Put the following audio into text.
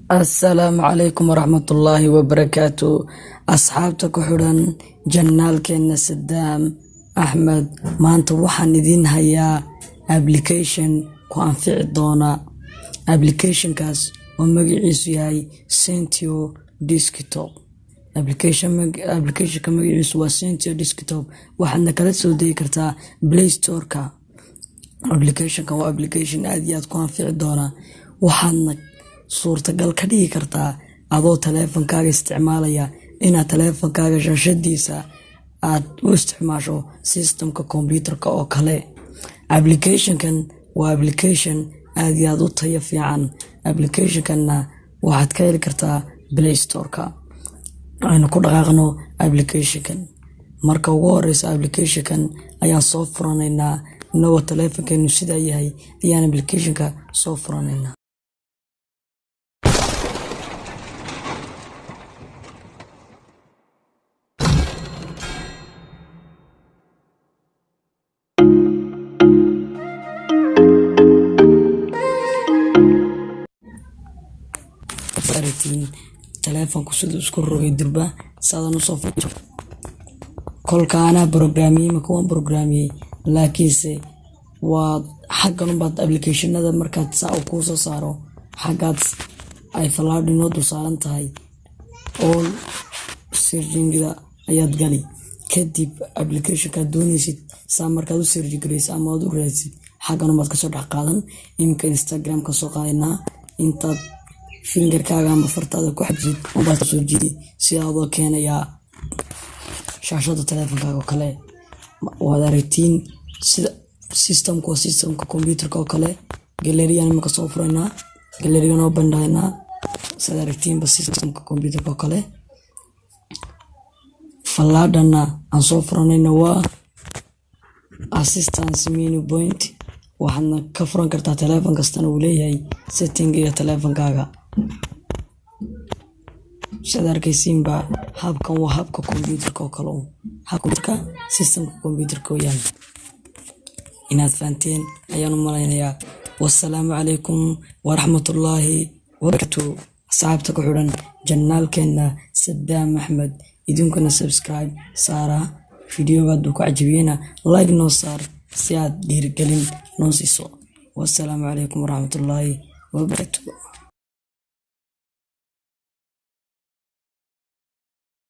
Assalaamu calaykum waraxmatullaahi wabarakaatu. Asxaabta ku xidhan channelkeena Sadaam Axmed, maanta waxaan idiin hayaa application ku anfici doona. Applicationkaas oo magaciisu yahay Sentio Desktop. Applicationka magaciisu waa Sentio Desktop, waxaadna kala soo degi kartaa Play Store-ka. Applicationkan waa application aad iyo aad ku anfici doona, waxaadna suurtagal ka dhigi kartaa adoo taleefankaaga isticmaalaya inaad taleefankaaga shaashadiisa aad u isticmaasho systemka computerka oo kale. Applicationkan waa application aad iyo aad u tayo fiican. Applicationkanna waxaad ka heli kartaa Play Store-ka. Aynu ku dhaqaaqno applicationkan. Marka ugu horeysa applicationkan ayaan soo furanaynaa. Inagoo taleefankeenu sidaa yahay ayaan applicationka soo furanaynaa. Aragtiin taleefanku siduu isku rogay durba saadan usoo kolka. Anaa programmiyey, imika waan programmiyey, laakiinse waa xaggan unbaad applicationada markaad saa uu kuu soo saaro, xaggaad ay fallaadhu inoo dul saaran tahay all searchingda ayaad gali. Kadib applicationkaad dooneysid saa markaad u search gareysid ama aad u raadsid, xaggan unbaad kasoo dhex qaadan. Iminka Instagram ka soo qaadaynaa. Intaad fingerkaaga ama fartaada ku xajisid unbaad soo jiidi si adoo keenayaa shaashada taleefankaaga oo kale. Waad aragtiin sida systemku waa systemka computerka oo kale. Gallerygan imika soo furaynaa, gallerygan oo bandhaynaa, sidaad aragtiinba systemka computerka oo kale. Fallaadhana aan soo furanayna waa assistance menu point, waxaadna ka furan kartaa taleefan kastana uu leeyahay setting iyo taleefankaaga. Sidaad arkaysiinba, habkan waa habka computerka oo kale un, habka systemka computerka weyaan. Inaad fahanteen ayaan u malaynayaa. Wassalaamu calaykum waraxmatullaahi wabarakaatu. Asxaabta ku xidhan channelkeena Sadaam Axmed, idinkuna subscribe saara, videoga hadduu ku cajabiyena like noo saar si aad dhiirigelin noo siiso. Wassalaamu calaykum waraxmatullaahi wabarakaatu.